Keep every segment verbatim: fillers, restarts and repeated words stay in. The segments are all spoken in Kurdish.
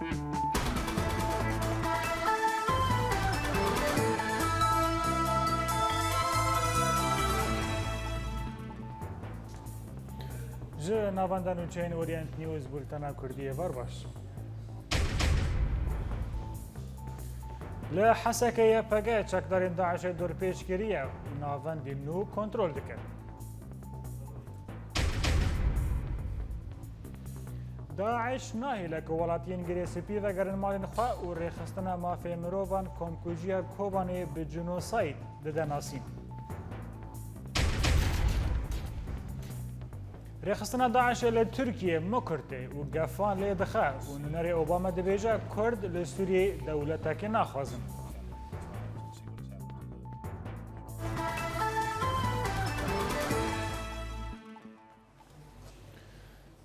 Ji navenda nûçeyên Orient News, bultena Kurdiyê, bar baş. Li Hesekê Y P G çekdarên DAIŞê dorpêç kiriye û navendên nû kontrol dikin. DAIŞ nahêle ku welatiyên Girê Spî vegerin malên xwe û rêxistina mafê mirovan komkujiya Kobanê bi jenosayîd dide nasîn. Rêxistina DAIŞê li Tirkiyê mikurtê û gefan lê dixe û nûnerê Obama dibêje Kurd li Sûriyeyê dewletekê naxwazin.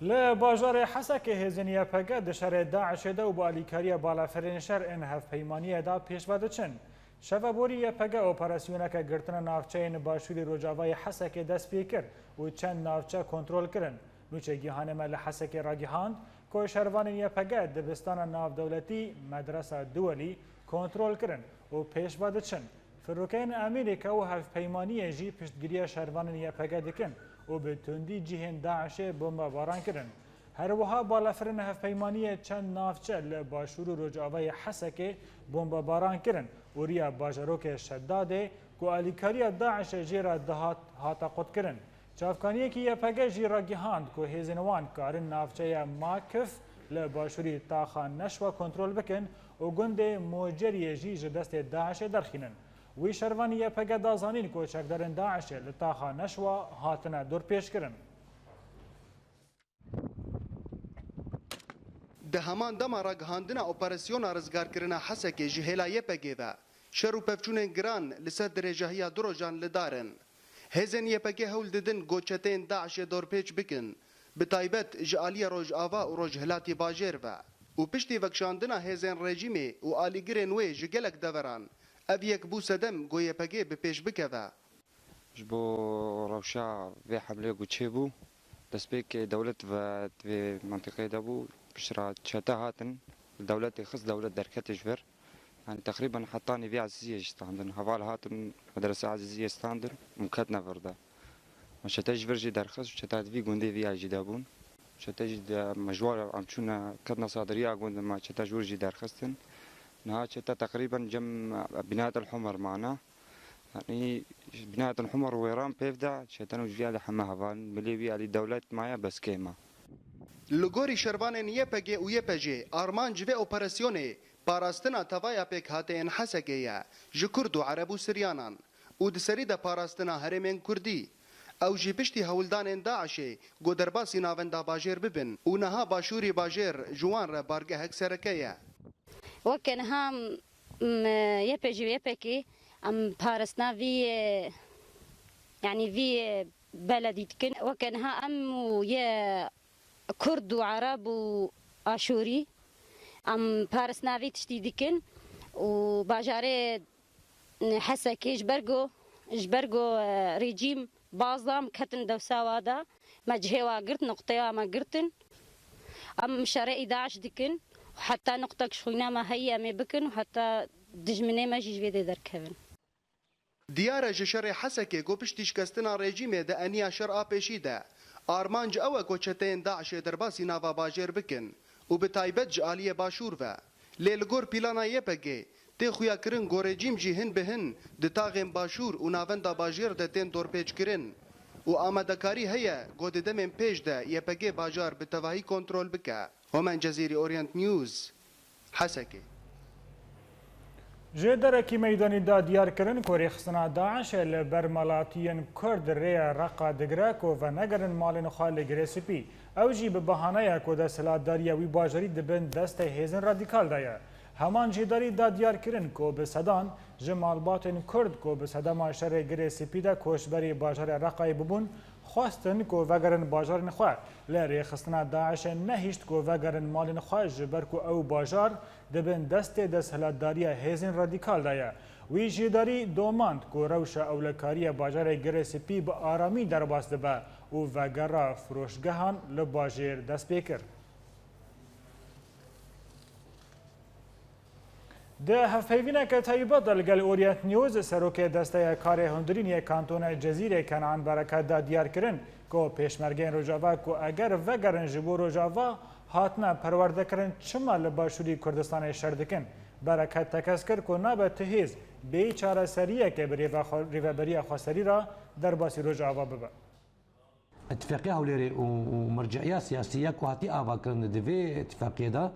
Li bajarê Hesekê hêzên Y P G di şerê DAIŞê de û bi alîkariya balafirên şer ên hevpeymaniyê de pêşve diçin. Şeva borî Y P G operasyoneke girtina navçeyên başûrê rojavayê Hesekê dest pê kir û çend navçe kontrol kirin. Nûçegîhanê me li Hesekê ragihand ku şervanên Y P G dibistana navdewletî Medresa Duwelî kontrol kirin û pêşve diçin. Firokeyên Amerîka û hevpeymaniyê jî piştgiriya şervanên Y P G dikin û bi tundî cihên DAIŞê bombebaran kirin. Her wiha balafirên hevpeymaniyê çend navçe li başûr û rojavayê Hesekê bombebaran kirin û riya bajarokê Şedadê ku alîkariya DAIŞê jê re dihat, hate qutkirin. Çavkaniyekî Y P G jî ragihand ku hêzên wan karin navçeya Makif li başûrî taxa Neşwa kontrol bikin û gundê Moceriyê jî ji destê DAIŞê derxînin. Wî şervanî Y P G da zanîn ku çekdarên DAIŞê li taxa Neşwa hatine dorpêçkirin. Di heman dema ragihandina operasyona rizgarkirina Hesekê ji hêla Y P G ve, şer û pevçûnên giran li ser dirêjahiya du rojan li dar in. Hêzên Y P G hewl didin ku çeteyên DAIŞê dorpêç bikin, bi taybet ji aliyê Rojava û Rojhilatê bajêr ve. Û piştî vekişandina hêzên rejîmê û alîgirên wê ji gelek deveran, ev yek bû sedem ku Y P G bi pêş bikeve. Ji bo rewşa vê hemlê ku çêbû, destpêkê dewlet ve di vê mentiqê de bû, piştre çete hatin, dewletê xist, dewlet derketê ji vir. Yanî teqrîben hetanî vê Ezîziyê jî standin. Heval hatin medresa Ezîziyê standin û ketine vir de. Me çete ji vir jî derxist, çete di vî gundê vî ya jî de bûn. Çete jî de me ji war em çûne ketine sadiriya gund, me çete ji wir jî derxistin. Niha çete teqrîben cem Binayetel Humer mane. Yanî Binayetel Humer wêran pêv de, çeten û ji vî alî heme hevalin, milê wî alî dewlet maye, bes kêm e. Li gorî şervanên Y P G û Y P G, armanc vê operasyonê parastina tevaya pêkhateyên Hesekê ye ji Kurd û Ereb û Siryanan û di serî de parastina herêmên Kurdî. Ew jî piştî hewldanên DAIŞê ku derbasî navenda bajêr bibin û niha başûrê bajêr ji wan re bargehek sereke ye. Weke niha, m, Y P G û Y P G em parastina vî, e, yanî vî, e, beledî dikin. Weke niha em û yê Kurd û Ereb û Aşûrî em parastina vî tiştî dikin û bajarê Hesekê ji ber ku, ji ber ku, e, rejîm baz da, em ketin dewsa wa de, me cihê wa girt, nuqteyê wa me girtin. Em şerê DAIŞ dikin û heta nuqtek ji xwîna me heye em ê bikin û heta dijminê me jî ji vê dê derkevin. Diyar e ji şerê Hesekê ku piştî şikestina rejîmê di eniya şer a pêşî de, armanc ew e ku çeteyên DAIŞê derbasî nava bajêr bikin û bi taybet ji aliyê başûr ve. Lê li gor pîlana Y P G tê xuyakirin ku rejîm jî hin bi hin di taxên başûr û navenda bajêr de tên dorpêçkirin û amadekarî heye ku di demên pêş de Y P G bajar bi tevahî kontrol bike. Homen Cezîrî, Orient News, Hesekê. Ji derekî meydanî da diyar kirin ku rêxistina DAIŞê li ber malatiyên Kurd rêya Reqa digire ku venegerin malên xwe li Girê Spî. Ew jî bi bahaneya ku desthilatdariya wî bajarî di bin destê hêzên radîkal de ye. Heman jêdarî da diyar kirin ku bi sedan ji malbatên Kurd ku bi sedema şerê Girê Spî de koçberî bajarê Reqayê bibûn, xwestin ku vegerin bajarên xwe. Lê rêxistina DAIŞê nehişt ku vegerin malên xwe, ji ber ku ew bajar di bin destê desthilatdariya hêzên radîkal de ye. Wî jêdarî domand ku rewşa ewlekariya bajarê Girê Spî bi aramî derbas dibe û vegera firoşgehan li bajêr dest pê kir. Di hevpeyvîneke taybet de li gel Orient News, serokê Desteya Karê Hundirîn yê Kantona Cezîrê Kenan Bereket da diyar kirin ku pêşmergeyên Rojava ku eger vegerin ji bo Rojava hatine perwerdekirin, çima li Başûrî Kurdistanê şer dikin? Bereket tekez kir ku nabe tu hêz bêyî çareseriyeke bi rêve xwe-, rêveberiya xweserî re derbasî Rojava bibe. Îtifaqê Hewlêrê û, û merceya siyasî ya ku hatî avakirin di vê îtifaqê de,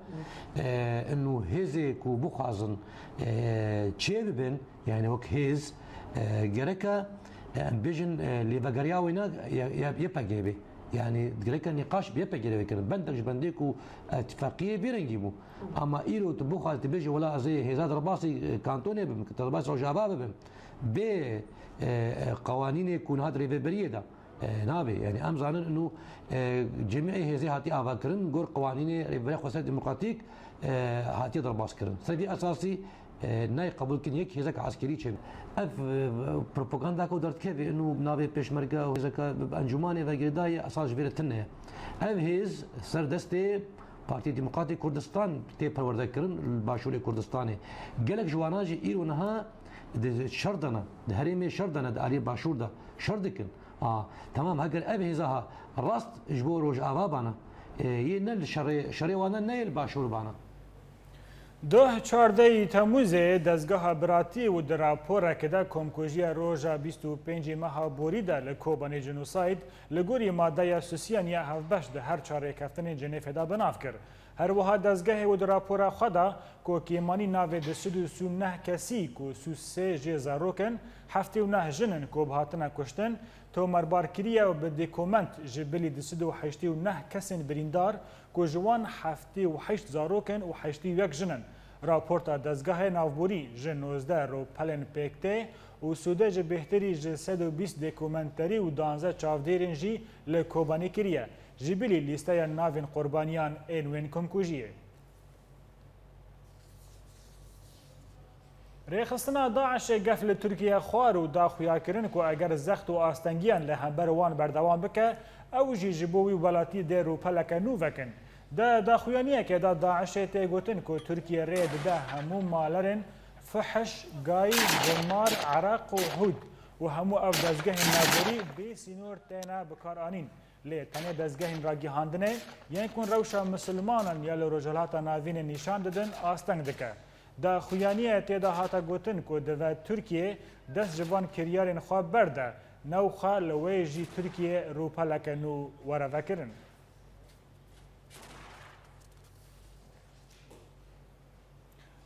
e, inu hêzê ku bixwazin, e, çê bibin, yani wek hêz, e, gereke, e, em bêjin, e, lêvegeriya wêne ya, ya, Y P G bê. Yani gereke nîqaş bi Y P G re vekirin. Bendek ji bendê ku îtifaqiyê vê rengî bû. Ama îro tu bixwazî tu bêjî, wela ez ê hêza derbasî, e, kantonê bibim, derbasî Rojava bibim. Bê, e, e, qewanînê ku niha di rêveberiyê de. E, nabê. Yani em zanin inu, e, cemî hêzê hatiye avakirin, gor qewanînê Rêveberiya Xweser Demokratîk, e, hatiye derbas kirin. Ser vî esasî, e, nayê qebûlkirin yek hêzek eskerî çêbe. Ev, e, propaganda ku derdikeve inu navê pêşmerge û hêzeke bi encûmanê ve girêdayî esas ji vê re tune ye. Ev hêz ser destê Partî Demokratîk Kurdistan tê perwerde kirin li Başûrê Kurdistanê. Gelek ji wana jî îro niha di şer de ne, di herêmê şer de ne, di aliyê Başûr de şer dikin. A, temam, heger ev hêza ha rast ji bo Rojava bana, e, yê ne li şerê, şerê wan ne, ne yê li Başûr bana. Doh çardeyî Temûzê dezgeha biratî û di raporeke de komkujiya roja bîst û pêncî meha borî de li Kobanê jenosayd li gorî madeya sisiyan ya hevbeş di her çar rêkeftinên Cenêfê de bi nav kir. Her wiha dezgehê û di rapora xwe de ku kêmanî navê di sed û sî û neh kesî ku sî û sê jê zarok in, heftê û neh jin in ku bi hatine kuştin, tomerbar kiriye û bi dokument ji bilî di sed û heştê û neh kesên birîndar ku ji wan heftê û heşt zarok in û heştê û yek jin in. Raporta dezgehê navborî ji nozdeh ropelên pêktê û sûde ji bêhtirî ji sed û bîst dokumenterî û duwazdeh çavdêrên jî li Kobanê kiriye. Ji bilî lîsteya navên qurbaniyan ên wên komkujiyê. Rêxistina DAIŞê gef li Tirkiye xwar û da xuyakirin ku eger zext û astengiyan li hember wan berdewam bike, ew jî ji bo wî welatî dê rûpeleke nû vekin. Di daxuyaniyekê de DAIŞê tê gotin ku Tirkiye rê dide hemû malerên fihiş, gayî, gilmar, ereq û hûd û hemû ev dezgehên navborî bê sînor têne bikaranîn. Lê tenê dezgehên ragihandinê yên ku rewşa misilmanan ya li Rojhilata Navînê nîşan didin, asteng dike. Di xuyaniyê tê de hate gotin ku divê Tirkiye dest ji van kiryarên xwe berde, newxa li wê jî Tirkiye rûpeleke nû were vekirin.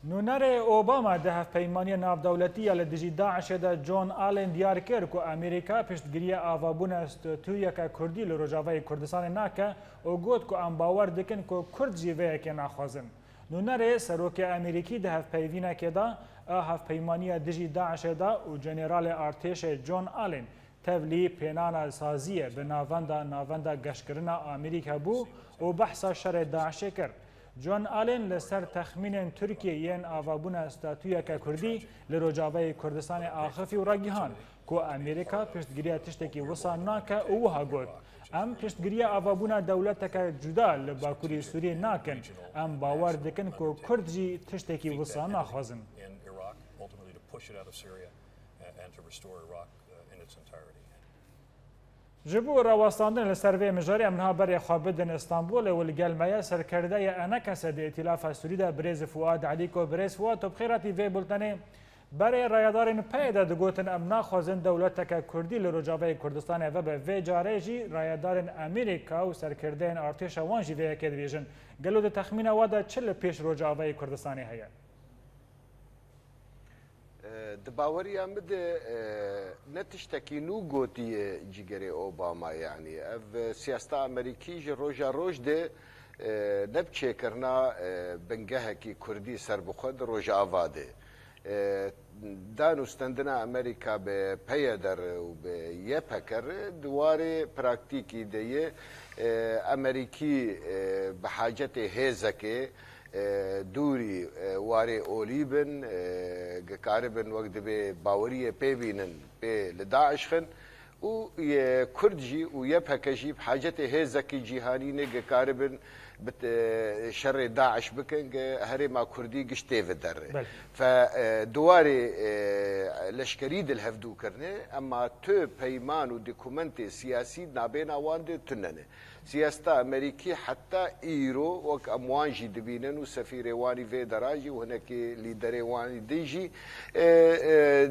Nûnerê Obama di hevpeymaniya navdewletî ya li dijî DAIŞê de John Allen diyar kir ku Amerîka piştgiriya avabûna statûyeke Kurdî li Rojavayê Kurdistanê nake û got ku em bawer dikin ku Kurd jî vê yekê naxwazin. Nûnerê Serokê Amerîkî di hevpeyvînekê de a hevpeymaniya dijî DAIŞê de û Generalê Artêşê John Allen tevlî pênana saziyê bi navenda Navenda Geşkirina Amerîka bû û behsa şerê DAIŞê kir. John Allen li ser texmînên Tirkiyê yên avabûna statûyeke Kurdî li Rojavayê Kurdistanê axifî û ragihand ku Amerîka piştgiriya tiştekî wisa nake û wiha got, Em piştgiriya avabûna dewleteke cuda li Bakurê Sûriyê nakin. Em bawer dikin ku Kurd jî tiştekî wisa naxwazin. Ji bo rawestandin li ser vê mijarê em niha berê xwe bidin Stenbolê û li gel me ye serkerdeyê ENKS'ê di Îtîlafa Sûrî de birêz Fuad Elî. Ku birêz Fuad, tu bi xêr hatî vê bultenê. Berê rayedarên peyê de digotin, em naxwazin dewleteke Kurdî li Rojavayê Kurdistanê vebe. Vê carê jî rayedarên Amerîka û serkirdeyên artêşa wan jî vê yekê dibêjin. Gelo di texmîna we de çi li pêş Rojavayê Kurdistanê heye? E, di baweriya min de, e, ne tiştekî nû gotiye cîgerê Obama, yanî ev, e, siyaseta Amerîkî ji roja roj de, e, ne bi çêkirina, e, bingehekî Kurdî serbixwe di Rojava de. E, dan û stendina Amerîka bi P Y D re û bi Y P G re di warê praktîkî de ye. E, Amerîkî, e, bi hacetê hêzekê, e, dûrî, e, warê olî bin, e, dikaribin wek dibê baweriyê pê bînin, pê li DAIŞ xin û yê Kurd jî û Y P G jî bi hacetê hêzekî cîhanî ne, dikaribin bit-, e, şerê DAIŞ bikin, ge herêma Kurdî giş tê vê derê. Belê. Fe, e, di warê, e, leşkerî di li hevdû kirine, emma tu peyman û dokumentê siyasî nabêna wan de tune ne. Siyaseta Amerîkî heta îro wek em wan jî dibînin û sefîrê wanî vê dera jî û hinekî lîderê wanî din jî, e, e,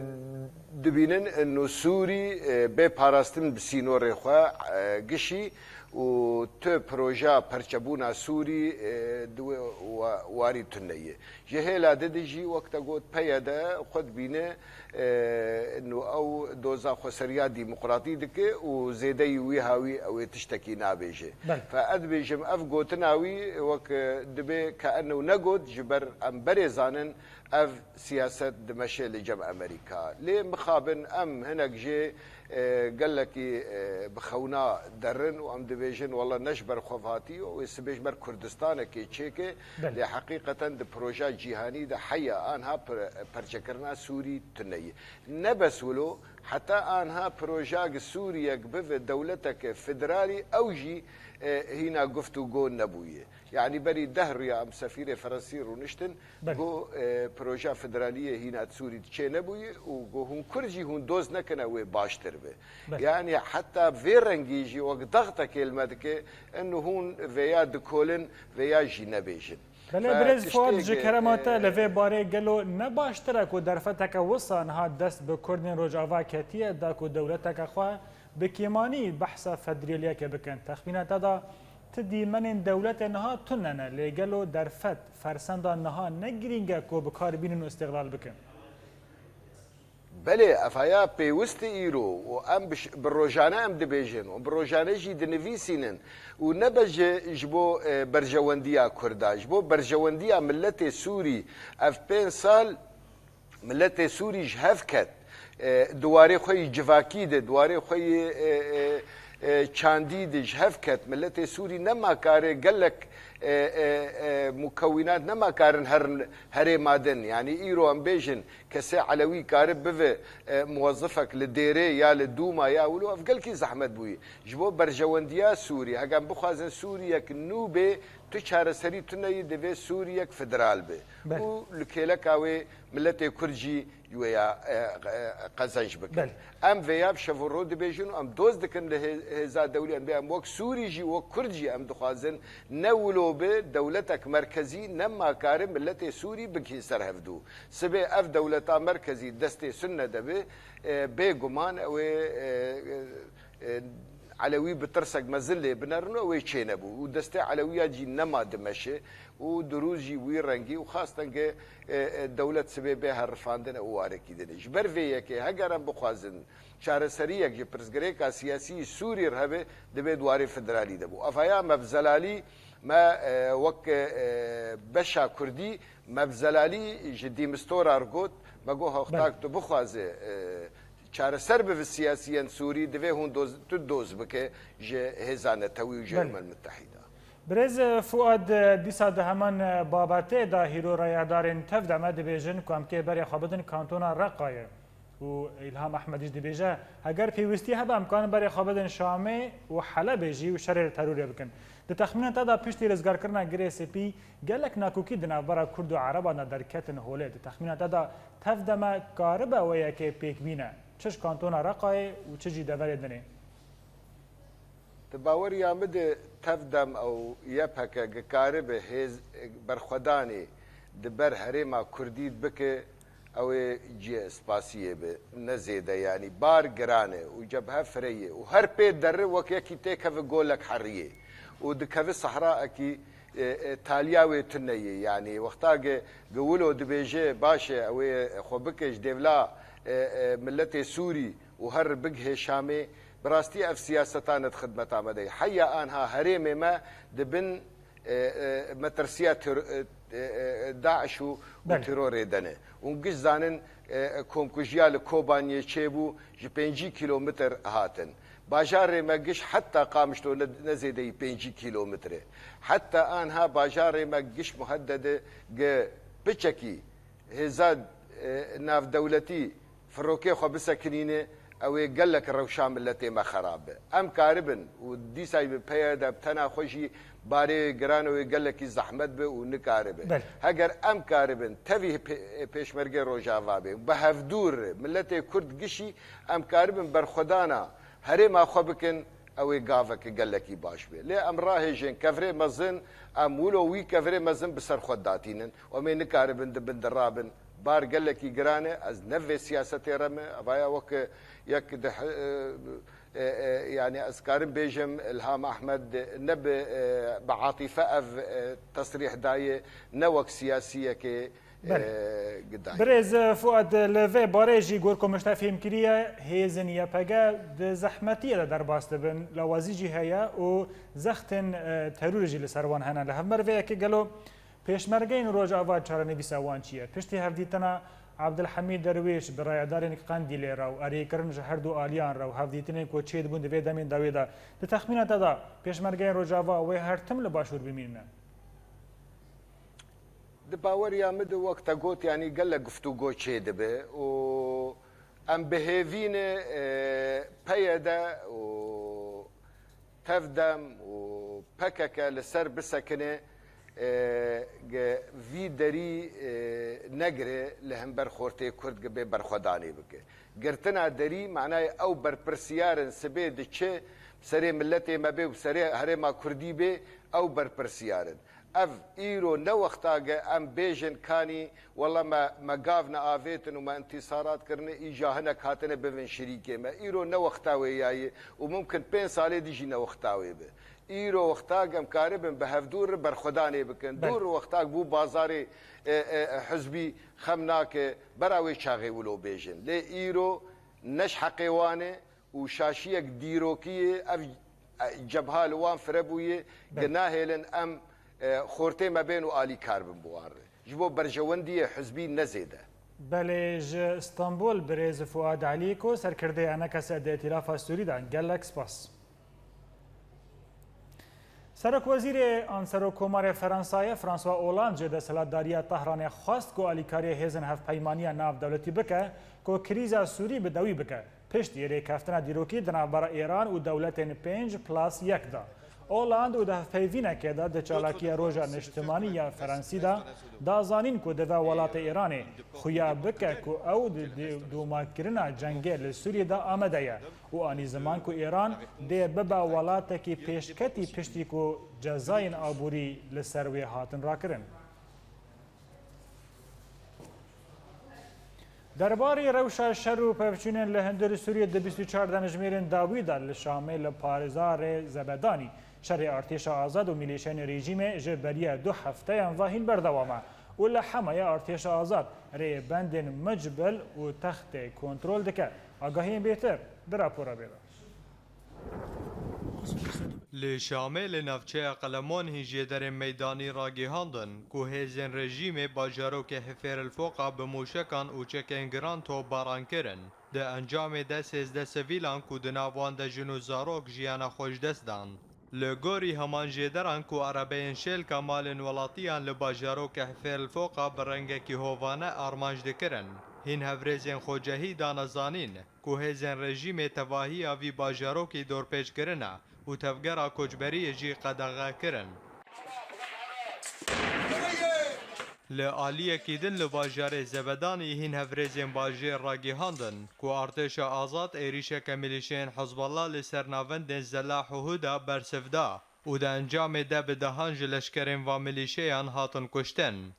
dibînin ino Sûrî, e, bê parastin bi sînorê xwe, e, gişî û tu proja perçebûna Sûrî, e, di wê wa-, warî tune ye. Ji hêla di de jî wek te got PYD xwe dibîne, e, ino ew doza xweseriya demokratî dike û zêdeyî wî hawî ew ê tiştekî nabêje. Belê. Fe ez dibêjim ev gotina wî wek, e, dibe ke eno negot, ji ber em berê zanin ev siyaset dimeşe li cem Amerîka. Lê mixabin em hinek jê, e, gelekî, e, bi xewna derin û em dibêjin, wela ne ji ber xwe hatî, wê sibê ji ber Kurdistanekê çêke. Belê. Lê heqîqeten di proja cîhanî de heya anha per-, perçekirina Sûrî tune ye. Ne bes wilo, heta anha proja gi Sûriyek bive dewleteke federalî, ew jî, e, hîna guftûgo nebûye. Yanî berî deh riya em sefîrê Ferensî rûniştin, Belê. Got, e, proja federaliyê hîna di Sûrî çê nebûye û got hûn Kurd jî hûn doz nekine wê baştir be. Belê. Yanî heta vê rengî jî wek daxtekê li me dike, eno hûn vêya dikolin, vêya jî nebêjin. Belê, Fe birêz Fuad, tiştê ji ge, kerema te e, li vê barê gelo ne baştir e ku derfeteke wisa niha dest bi Kurdên Rojava ketiye, da ku dewleteke xwe bi kêmanî behsa federaliyekê bikin? Texmîna te da ti dîmenên dewletê niha tune ne, lê gelo derfet, fersenda niha ne girîng e ku bi kar bînin û îstîxlal bikin? Belê, ev haya pêwist e îro û em bi ş-, bi rojane em dibêjin û bi rojane jî dinivîsînin û ne be ji, ji bo, e, berjewendiya Kurda, ji bo berjewendiya miletê Sûrî. Ev pênc sal miletê Sûrî ji hev ket. E, di warê xwe yî civakî de, di warê xwe yî, e, e, e, çandî de ji hev ket. Miletê Sûrî nema kare gelek, e, e, e, mukewînat nema karin herin herêma din. Yanî îro em bêjin, kesê Elewî kare bive, e, muwezifek li Dêrê ya li Dûma ya wilo, ev gelkî zehmet bûye. Ji bo berjewendiya Sûrî, heke em bixwazin Sûriyek nû bê, tu çareserî tune yî, divê Sûriyek federal be. Belê. Û li kêleka wê miletê Kurd jî wê ya, e, e, qezenc bikin. Belê. Em vêya bi şev û ro dibêjin û em doz dikin li hê-, hêza dewlî, em bê em wek Sûrî jî, wek Kurd jî em dixwazin ne wilo be, dewletek merkezî nema kare miletê Sûrî bigihî ser hevdû. Sibê ev dewleta merkezî destê Sunne de be, e, bêguman ew ê, e, e, Elewî bi tirsek mezin lê binerin û ew ê çênebû. Û destê Elewiya jî nema dimeşe û dirûz jî wî rengî û xastenge, e, e, dewlet sibê bê herifandin û warekî dinê. Ji ber vê yekê heger em bixwazin çareseriyek ji pirsgirêka siyasî yî Sûrî re hebe, divê di warê federalî de bû. Ev haya me bi zelalî, me, e, wek, e, beşa Kurdî, me bi zelalî ji dîmistora re got, me got, Belê. Hewxtak tu bixwaze, e, çareser bibe siyasiyên Sûrî, divê hûn doz, tu doz bike ji hêza netewî û ji Belê. Umem Mitehîda. Birêz Fuad, dîsa di heman babetê de hîro rayedarên tev de me dibêjin ku em kê berê xwe bidin kantona Reqayê. Û Îlham Ehmed jî dibêje, heger pêwîstî hebe em karin berê xwe bidin Şamê û Helebê jî û şerê li terorê bikin. Di texmîna te de piştî rizgarkirina Girê Spî gelek nakokî di navbera Kurd û Ereban de derketin holê. Di texmîna te de tev de me karibe wê yekê pêk bîne, çi ji kantona Reqayê û çi jî deverê dinê? Di baweriya min de tev dem ew YPG gikaribe hêz berxwedanê di ber herêma Kurdî bike, ew ê cihê spasiyê be, ne zêde, yanî bar giran e û cebhe fireyê û her pê derre wek yekî têkeve golek heriyê û dikeve sehraekî, e, e, taliya wê tune ye. Yanî wexta ge, ge wilo dibêje, baş e, ew ê xwe bike ji dêvla, e, e, miletê Sûrî û her bigihê Şamê, bi rastî ev siyaseta ne di xidmeta me de ye. Heya anha herêmê me di bin, e, e, metirsiya ter-, e, e, e, DAIŞ û, û Belê. Terorê de ne. Hûn giş zanin, e, e, komkujiya li Kobaniyê çêbû, ji pêncî kîlometr hatin. Bajarê me giş heta Qamişlo ne, ne zêdeyî pêncî kîlometr e. Heta anha bajarê me giş muhedded e, ge piçekî hêza, e, navdewletî firokê xwe bisekinîne, Ew ê gelek rewşa miletê me xerab be. Em karibin û dîsa bi peye de bi tena xwe jî barê giran ew ê gelekî zehmet be û nikaribe. Belê. Heger em karibin tevî pê-, pêşmergê Rojava bê û bi hevdûr re miletê Kurd gişî em karibin berxwedana herêma xwe bikin, ew ê gaveke gelekî baş be. Lê em rahêjên kevirê mezin, em wilo wî kevirê mezin bi ser xwe datînin. Em ê nikaribin di bin de rabin. Bar gelekî giran e. Ez ne vê siyasetê re me. Evaya wek yek di he-, e, e, e, yani ez karim bêjim, Ilham Ahmed ne bi, e, bi atîfe ev, e, tesrîh daye, ne wek siyasiyekê, Belê. e, gidayî. Birêz Fuad, li vê barê jî gor ku min ji te fêm kiriye, hêzên Y P G di zehmetiyê de derbas dibin, lawazî jî heye û zextên, e, terorê jî li ser wan hene. Li hevber vê yekê gelo Pêşmergeyên Rojava çarenivîsa wan çi ye? Piştî hevdîtina Abdulhamîd Derwêş bi rayedarên Qendîlê re û erêkirin ji her du aliyan re û hevdîtinên ku çêdibûn di vê demên dawî de, di texmîna te de pêşmergeyên Rojava wê her tim li başûr bimînine? Di baweriya min de wek te got, yanî gelek guftûgo çêdibe û em bi hêvî ne, e, P Y D û Tevdem û P K K li ser bisekine, e, ge vî derî, e, negire li hember xortê Kurd ge bê berxwedanê bike. Girtina derî manayê ew berpirsiyar in, sibê diçe serê miletê me bê û serê herêma Kurdî bê, ew berpirsiyar in. Ev îro ne wexta ge em bêjin kanî, wela me, me gav neavêtin û me întîsarat kirine, îja hinek hatine bivin şirîkê me. Îro ne wexta wê ya ye û mumkin pênc salê dî jî ne wexta wê be. Îro wexta ge em karibin bi hevdûr re berxwedanê bikin. Belê. Dûr wexta bû bazarê, e, e, hizbî xem nake, bera wê çaxê wilo bêjin. Lê îro ne ji heqê wan e, û şaşiyek dîrokî ye, ev, e, cebha li wan fire bûye, Belê. Ge nahêlin em, e, xortê me bên û alîkar bin bi wan re. Ji bo berjewendiyê hizbî ne zêde. Belê, ji Stenbol birêz Fuad Elî ku serkirdeyê E N K S di Îtîlafa Sûrî de, gelek spas. Serokwezîrê an Serokkomarê Feransayê François Hollande ji desthilatdariya Tehranê xwest ku alîkariyê hêzên hevpeymaniya navdewletî bike ku krîza Sûrî bi dawî bike, piştî rêkeftina dîrokî di navbera Îran û dewletên pênc plus yek de. Hollande û di hevpeyvînekê de di çalakiya Roja Niştimanî ya Feransî de da zanîn ku divê welatê Îranê xuya bike ku ew di dê-, domakirina cengê li Sûriyê de amade ye. û anî ziman ku Îran dê bibe welatekî pêşketî piştî ku cezayên aborî li ser wê hatin rakirin. Derbarê rewşa şer û pevçûnên li hundir Sûriyê di bîst û çar demjimêrên dawî de li Şamê li Bazarê Zebedanî şerê artêşa azad û milîşeyên rejîmê ji beriya du hefteyan ve hîn berdewam e û li Hemayê artêşa azad rêbendên Micbil û Textê kontrol dike. Agahiyên bêtir di rapora bê de. Li Şamê li navçeya Qelemon hîn jêderên meydanî ragihandin ku hêzên rejîmê bajarokê Hifêr el Foqa bi mûşekan û çekên giran topbaran kirin. Di encamê de sêzdeh sivîlan ku di nav wan de jin û zarok jiyana xwe ji dest dan. Li gorî heman jêderan ku erebeyên şêlka malên welatiyan li bajarokê Hifêr el Foqa bi rengekî hovane armanc dikirin, hîn hevrêzên xwecehî dane zanîn ku hêzên rejîmê tevahiya vî bajarokî dorpêç kirine û tevgera koçberiyê jî qedexe kirin. Li aliyekî din li bajarê Zebedanî hîn hevrêzên bajêr ragihandin ku artêşa azad êrîşeke milîşeyên Hizbullah li ser navendên Zelah û Huda bersiv da û di encamê de bi dehan ji leşkerên van milîşeyan hatin kuştin.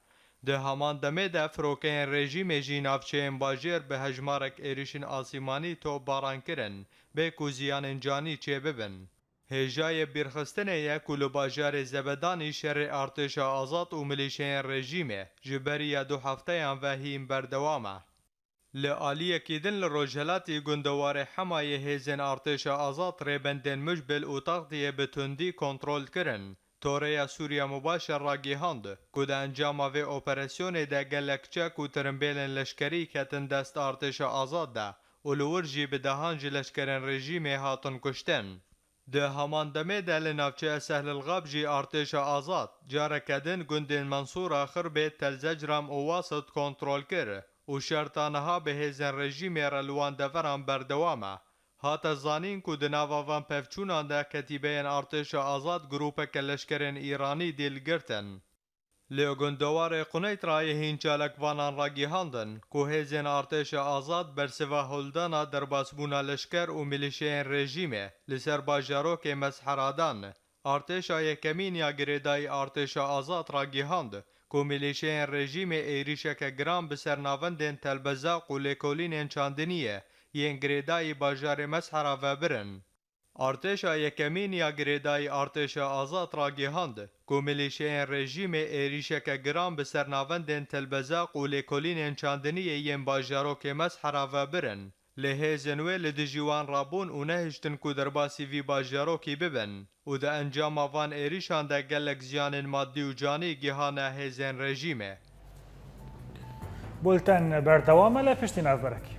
Di heman demê de firokeyên rejîmê jî navçeyên bajêr bi hejmarek êrîşên asîmanî topbaran kirin, bê ku ziyanên canî çêbibin. Hêjayê bîrxistinê ye ku li bajarê Zebedanî şerê artêşa azad û milîşeyên rejîmê ji beriya du hefteyan ve hîn berdewam e. Li aliyekî din li rojhelatî gundewarê Hemayê hêzên artêşa azad rêbendên Micbil û Textiyê bi tundî kontrol kirin. Toreya Sûriya Mubaşer ragihand ku di encama vê operasyonê de gelek çek û tirimbêlên leşkerî ketin dest artêşa azad de û li wir jî bi dehan ji leşkerên rejîmê hatin kuştin. Di heman demê de li navçeya Sehlil Xab jî artêşa azad careke din gundên Mensûra, Xirbê, Tel Zecram û Wasit kontrol kir û şerta niha bi hêzên rejîmê re li wan deveran berdewam e. Hate zanîn ku di nava van pevçûnan de ketîbeyên artêşa azad grûpeke leşkerên Îranî dîl girtin. Li gundewarê Quneydrayê hîn çalakvanan ragihandin ku hêzên artêşa azad bersiva hildana derbasbûna leşker û milîşeyên rejîmê li ser bajarokê Meshera dan. Artêşa yekemîn ya girêdayî artêşa azad ragihand ku milîşeyên rejîmê êrîşeke giran bi ser navendên telbezaq û lêkolînên çandiniyê yên girêdayî bajarê Meshera vebirin. Artêşa yekemîn ya girêdayî artêşa azad ragihand ku milîşeyên rejîmê êrîşeke giran bi ser navendên telbezaq û lêkolînên çandiniyê yên bajarokê Meshera vebirin. Lê hêzên wê li dijî wan rabûn û nehiştin ku derbasî vî bajarokî bibin û di encama van êrîşan de gelek ziyanên madî û canî gihane hêzên rejîmê. Bulten berdewam e li piştî navberekî.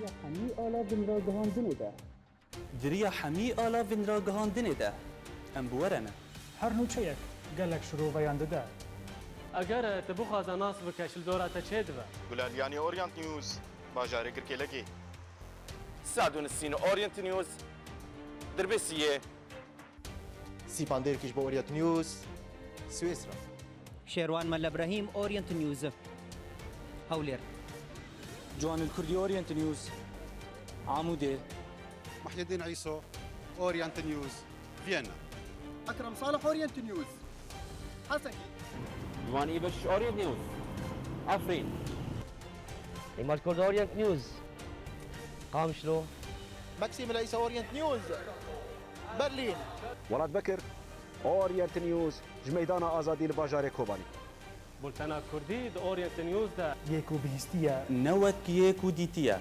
Di riya hemî ala vinragihandinê de. Di riya hemî ala vinragihandinê de. Em bi we re ne. Her nûçeyek gelek şiroveyan dide. Eger tu bixwaze nas bike, ji li dora te çêdibe. Gulaliyanî Orient News, bajarê Girkêlekê. Sadu Nisîn Orient News, Dirbêsiyê. Sîpan Dêrkî ji bo Orient News, Swêsra. Şêrwan Mele Brahîm, Orient News, Hewlêr. Ciwanil Kurdî, Orient News, Amûdê. Muhyiddin Îso, Orient News, Viyana. Ekrem Salih, Orient News, Hesekê. Ciwan Îbeş, Orient News, Efrîn. Îmad Kurd, Orient News, Qamişlo. Maksîm Leysa, Orient News, Berlîn. Welat Bekir, Orient News, ji Meydana Azadî li bajarê Kobanî. Bultena Kurdî di Orient News de. Yê ku bihîstiye. Ne wek yê ku dîtiye.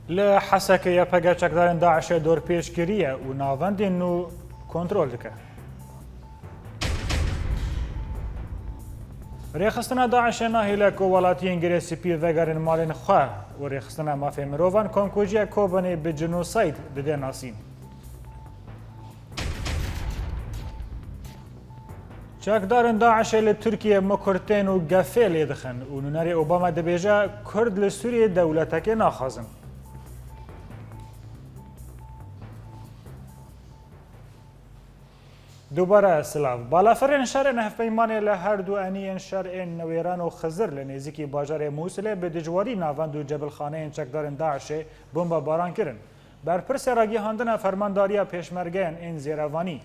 Li Hesekê Y P G çekdarên DAIŞê dorpêç kiriye û navendên nû kontrol dike. Rêxistina DAIŞê nahêle ku welatiyên Girê Spî vegerin malên xwe û Rêxistina Mafê Mirovan komkujiya Kobanê bi cinosayd dide nasîn. Çekdarên DAIŞê li Tirkiyê mikurtên û gefê lê dixin û nûnerê Obama dibêje, Kurd li Sûriyê dewletekê naxwazin. Dubare silav. Balafirên şer ên hevpeymanê li her du eniyên şer ên Newêran û Xizir li nêzîkî bajarê Mûsilê bi dijwarî navend û cebilxaneyên çekdarên DAIŞê bombebaran kirin. Berpirsê ragihandina Fermandariya Pêşmergeyan ên Zêrevanî,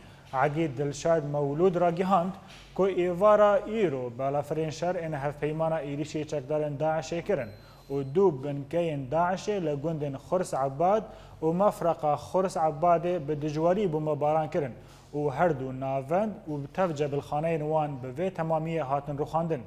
Egîd Dilşad Mewlûd ragihand ku êvara îro balafirên şer ên hevpeymana êrîşê çekdarên DAIŞê kirin û du binkeyên DAIŞê li gundên Xurs Ebad û Mefreqa Xurs Ebadê bi dijwarî bombebaran kirin û her du navend û bi tev cebilxaneyên wan bi vê temamiyê hatin rûxandin.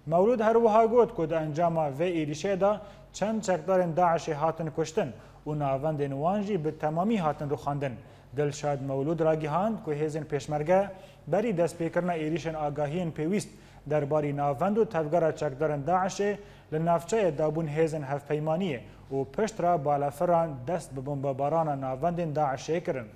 Mewlûd her wiha got ku di encama vê êrîşê de çend çekdarên DAIŞê hatin kuştin û navendên wan jî bi temamî hatin rûxandin. Dilşad Mewlûd ragihand ku hêzên Pêşmerge berî destpêkirina êrîşên agahiyên pêwîst derbarî navend û tevgera çekdarên DAIŞê li navçeyê dabûn hêzên hevpeymaniyê û pişt re balafiran dest bi bombebarana navendên DAIŞê kirin.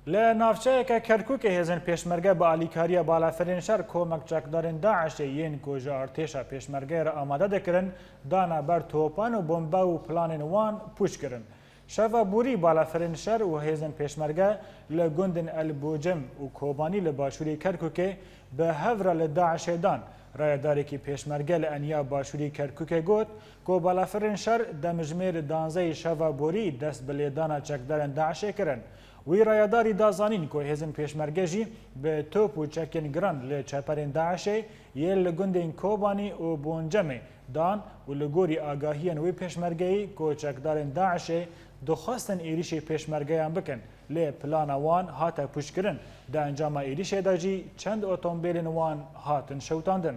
Li navçeyeke Kerkûkê hêzên Pêşmerge bi alîkariya balafirên şer komek çekdarên DAIŞê yên ku ji artêşa Pêşmergeyê re amade dikirin, dane ber topan û bombe û planên wan pûç kirin. Şeva borî balafirên şer û hêzên pêşmerge li gundên El Bûcim û Kobanî li başûrê Kerkûkê bi hev re li DAIŞê dan. Rayedarekî pêşmerge li eniya başûrê Kerkûkê got ku balafirên şer demjimêr danzeyê şeva borî dest bi lêdana çekdarên DAIŞê kirin. Wî rayedarî da zanîn ku hêzên pêşmerge jî bi top û çekên giran li çeperên DAIŞê yê li gundên Kobanî û Boncemê dan û li gorî agahiyên wê pêşmergeyî ku çekdarên DAIŞê dixwestin êrîşê pêşmergeyan bikin, lê plana wan hate pûçkirin. Di encama êrîşê de jî çend otomobîlên wan hatin şewitandin.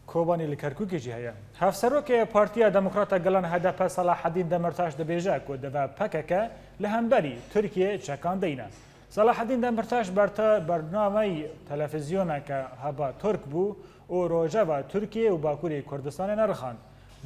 Kobanî li Kerkûkê jî heye. Hevserokê Partiya Demokrata Gelan H D P Selahedîn Demirtaş dibêje ku dive P K K li hemberî Tirkiyê çekan deyne. Selahedîn Demirtaş berte bernameyî televîzyoneke heba Tirk bû û rojeva Tirkiyê û Bakurê Kurdistanê nerixand.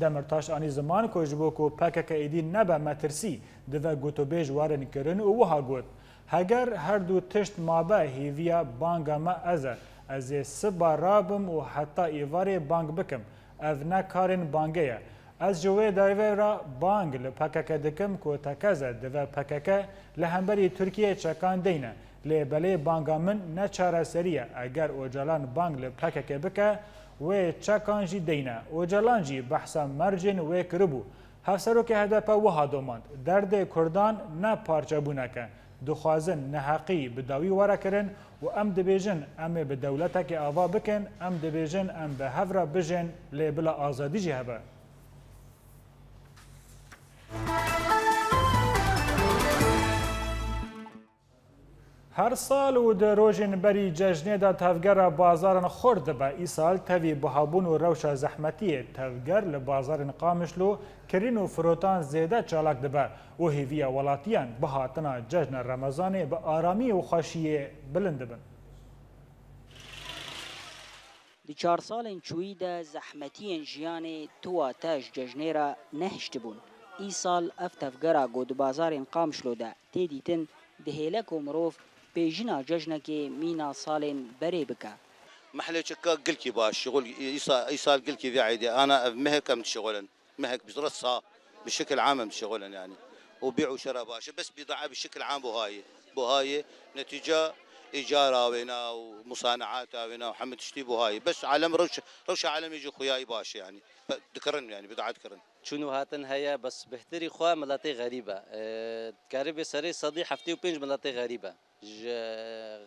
Demirtaş anî ziman ku ji bo ku P K K êdî nebe metirsî, dive gotûbêj werin kirin û wiha got, Heger her du tişt mabe, hêviya banga me ez e. Ez ê siba rabim û heta êvarê bang bikim. Ev ne karên bangê ye. Ez ji wê dervê re bang li P K K dikim ku tekeze dive P K K li hemberî Tirkiyê çekan deyne. Lê belê banga min ne çareserî ye. Eger Ocalan bang li P K K bike, wê çekan jî deyne. Ocalan jî behsa mercên wê kiribû. Hevserokê H D P wiha domand, Derdê Kurdan ne parçebûnek e. Dixwazin neheqî bi dawî were kirin û em dibêjin, em ê bi dewletekê ava bikin, em dibêjin em bi hev re bijên, lê bila azadî jî hebe. Her sal û di rojên berî cejnê de tevgera bazaran xurt dibe. Îsal tevî bihabûn û rewşa zehmetiyê tevger li bazarên Qamişlo kirîn û firotan zêde çalak dibe û hêviya welatiyan bi hatina cejna Remezanê bi aramî û xweşiyê bilind dibin. Di çar salên çûyî de zehmetiyên jiyanê tu wate ji cejnê re nehiştibûn. Îsal ev tevgera ku di bazarên Qamişlo de tê dîtin, dihêle ku mirov pêjina cejnekê mîna salên berê bike. Mehlê Çeka gilkî baş, şixul îsa, îsal gilkî vê eydê. Ana ev mehek em dişixulin. Mehek bi resa, bi şekil am em dişixulin yani. Û bî û şera baş e. Bes bîdaa bi şekil am buhayê. Buhayê, netîca îcara wêna û musaneata wêna û hemî tiştî buhayê. Bes alem rewş, rewşa alemê jî xuyayî baş e yani. Dikirin yani, bîdaa dikirin. Çûn û hatin heye, bes bihtirî xwe miletê xerîb e. E, dikarî bê serê sedî heftê û pênc miletê xerîb e. Ji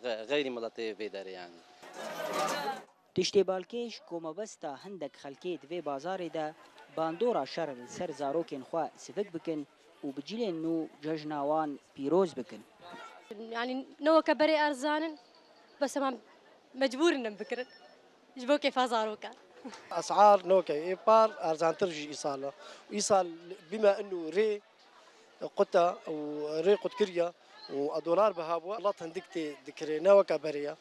xe-, xeyrî miletê vê derê yani. Tiştê balkêş ku mebesta hindek xelkê di vê bazarê de bandora şer li ser zarokên xwe sivik bikin û bi cilên nû cejna wan pîroz bikin. Yani ne weke berê erzan in, bes heman mecbûr in em bikirin. Ji bo kêfa zarokan. Esar noke ê par erzantir jî îsal e. Îsal bîme inu rê qut e û rê qut kiriye û dolar biha bû. Welat hindik tê dikirê, ne weke berê ye.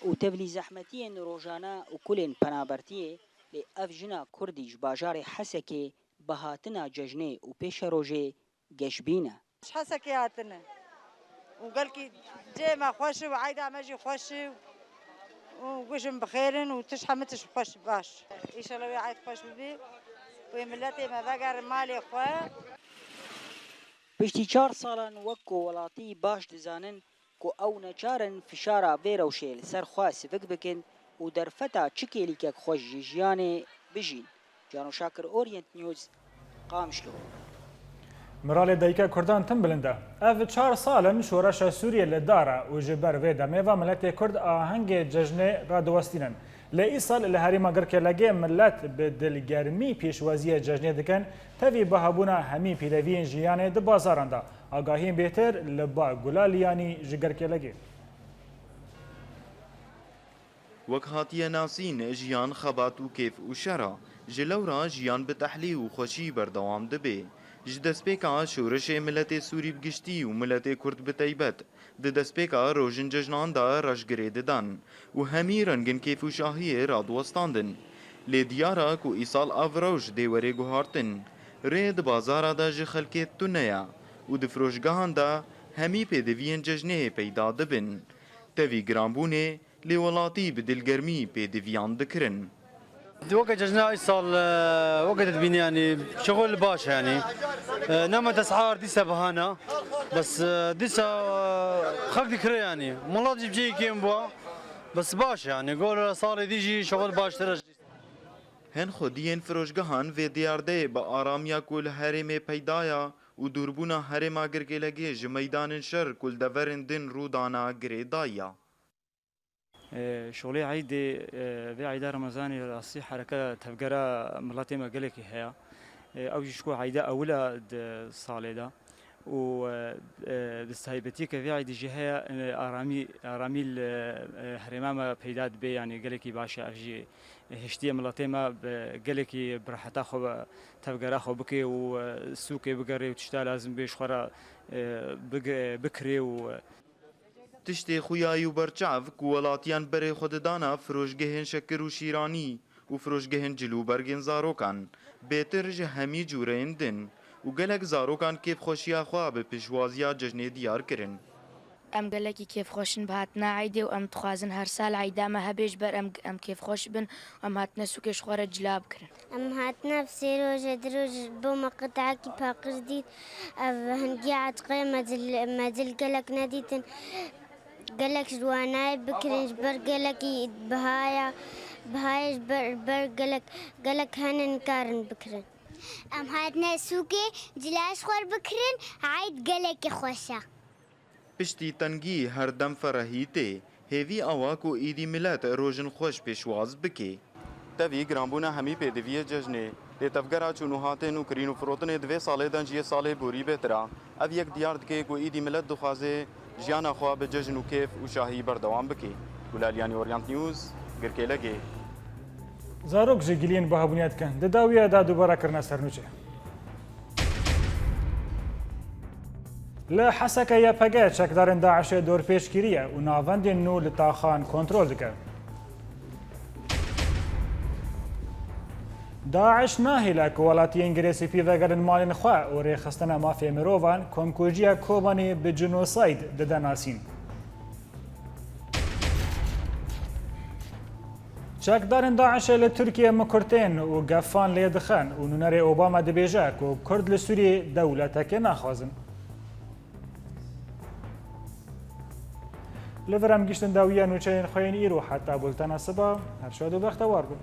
Û tevlî zehmetiyên rojane û kulên penabertiyê, lê ev jina kurdî ji bajarê Hesekê bi hatina cejnê û pêşerojê geşbîn e. Ji Hesekê hatine. Û gelkî cihê me xweş e û eyda me jî xweş e û gujin bi xêr in û tişt hemî tişt xweş baş. Înşallah wê eyd xweş bibî. Wê miletê me vegerin malê xwe. Piştî çar salan wek ku welatî baş dizanin, ku ew neçar in fişara vê rewşê li ser xwe sivik bikin û derfeta çi kêlîkek xweş ji jiyanê bijîn. Cano Şakir, Orient News, Qamişlo. Miralê dayika Kurdan tim bilind e. Ev çar sal in şoreşa Sûriyê li dar e û ji ber vê demê ve miletê Kurd ahengê cejnê radiwestînin. Lê îsal li herêma Girkêlegê milet bi dilgermî pêşwaziyê cejnê dikin, tevî bihabûna hemî pîreviyên jiyanê di bazaran de. Agahiyên bêhtir li ba Gula Liyanî ji Girkêlegê. Wek hatiye nasîn, jiyan xebat û kêf û şer e. Ji lewra jiyan bi tehlî û xweşî berdewam dibe. Ji destpêka şoreşê miletê Sûrî bi giştî û miletê Kurd bi teybet, di destpêka rojên cejnan de reşgirê didan û hemî rengên kêf û şahiyê radiwestandin. Lê diyar e ku îsal ev rewş dê were guhartin. Rê di bazara de ji xelkê tune ye û di firoşgehan de hemî pêdiviyên cejnê peyda dibin. Tevî giranbûnê, lê welatî bi dilgermî pêdiviyan dikirin. Weke cejna îsal, e, weke te dibînî, yanî, şixul baş e, yanî. E, nema tesar dîsa bihana. Bes, e, dîsa, e, xelk dikire, yanî. Milet jî bi cihê kêm bû. Bes baş e, yanî. Gor salê dî jî şixul baştir e. Hin xwediyên firoşgehan vê diyardeyê bi aramiya ku li herêmê peyda ya û dûrbûna herêma Girkêlegê ji meydanên şer ku li deverên din rû dana girêdayî ya. E, şolê eydê, e, vê eyda Remezanê rastî hereke tevgera miletê me gelekî heye. E, ew jî ji ku eyda ewil e di salê de. Û, e, e, bi taybetî ke vê eydê jî heye, e, aramî, aramî li, e, herêma me peyda dibe, yanî gelekî baş e. Ev jî hiştiye miletê me bi gelekî bi reheta xwe, tevgera xwe bike û, e, sûkê bigere û tişta lazim bê ji xwe re, e, big-, bikirê û, e, Tiştê xuyayî û berçav ku welatiyan berê xwe didana firoşgehên şekir û şîranî û firoşgehên cil û bergên zarokan, bêtir ji hemî cûreyên din û gelek zarokan kêfxweşiya xwe bi pêşwaziya cejnê diyar kirin. Em gelekî kêfxweş in bi hatina eydê û em dixwazin her sal eyda me hebe ji ber em, em kêfxweş bin û em hatine sûkê ji xwe re cila bikirin. Em hatine ev sê rojê, di roj bo me qit'ekî paqij dît. Ev hingî etiqê me cil, me cil gelek nedîtin. Gelek ji wanayê bikirin, ji ber gelekî bihaya, bihayê ji ber, ber gelek, gelek hene nikarin bikirin. Em hatine sûkê cila ji xwe re bikirin, eyd gelekî xweş e. Piştî tengî her dem ferehî tê. Hêvî ew e ku îdî milet rojin xweş pêşwaz bike. Tevî giranbûna hemî pêdiviyê cejnê, lê tevgera çûn û hatên û kirîn û firotinê di vê salê de ji yê salê borî bêtir e. Ev yek diyar dike ku îdî milet dixwaze jiyana xwe bi cejn û kêf û şahî berdewam bike. Gulaliyanî, Orient News, Girkêlegê. Zarok ji giliyên buhabûniyê dikin. Di dawiya de dubare kirine sernûçê. Li Heseke Y P G çekdarên DAIŞê dorpêç kiriye û navendên nû li taxan kontrol dike. DAIŞ nahêle ku welatiyên girêsîpî vegerin malên xwe û rêxistina mafê mirovan komkujiya Kobanî bi jinosayd dide nasîn. Çekdarên DAIŞê li Tirkiyê mikurtên û gefan lê dixin û nûnerê Obama dibêje ku Kurd li Sûriyê dewletekê naxwazin. Li vir em giştin dawiya nûçeyên xwe yên îro, heta bultena siba, her şad û bextewar bin.